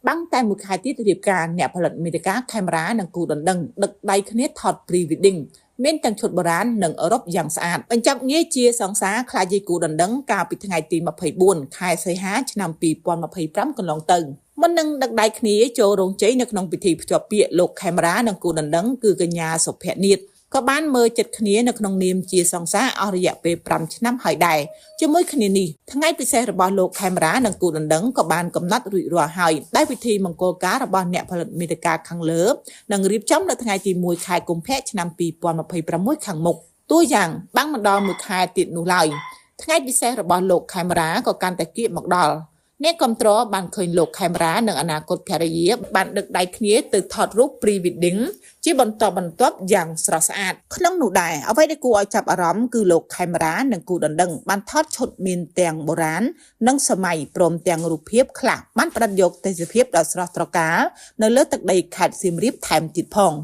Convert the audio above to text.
បាំងតែមួយខែទៀតរៀបការអ្នកផលិតមាតិកាខេមរានិងគូដណ្ដឹងដឹកដៃគ្នាថត pre wedding មានទាំងឈុតបុរាណនិងអឺរ៉ុបយ៉ាងស្អាតបញ្ចប់ងារជាសង្សារខ្លាចជាគូដណ្ដឹងកាលពីថ្ងៃទី24ខែសីហាឆ្នាំ2025កន្លងទៅមុននឹងដឹកដៃគ្នាចូលរោងជ័យនៅក្នុងពិធីភ្ជាប់ពាក្យលោកខេមរានិងគូដណ្ដឹងគឺកញ្ញាសុភនីតក៏បានមើលចិត្តគ្នានៅក្នុងនាមជាសង្សារអស់រយៈពេល5ឆ្នាំហើយដែរជាមួយគ្នានេះថ្ងៃពិសេសរបស់លោកខេមរានិងគូដណ្ដឹងក៏បានកំណត់រួចរាល់ហើយដែលពិធីមង្គលការរបស់អ្នកផលិតមាតិកាខាងលើនឹងរៀបចំនៅថ្ងៃទី1ខែកុម្ភៈឆ្នាំ2026ខាងមុខតួយ៉ាងបាំងមិនដល់មួយខែទៀតនោះឡើយថ្ងៃពិសេសរបស់លោកខេមរាក៏កាន់តែគៀកមកដល់អ្នកគ្រប់គ្រងបានឃើញលោកខេមរានិងអនាគតភរិយាបានដឹកដៃគ្នាទៅថតរូប pre wedding ជាបន្តបន្ទាប់យ៉ាងស្រស់ស្អាតក្នុងនោះដែរអ្វីដែលគួរឲ្យចាប់អារម្មណ៍គឺលោកខេមរានិងគូដណ្ដឹងបានថតឈុតមានទាំងបុរាណនិងសម័យព្រមទាំងរូបភាពខ្លះបានផ្ដិតយកទេសភាពដ៏ស្រស់ត្រកាលនៅលើទឹកដីខេត្តសៀមរាបថែមទៀតផង។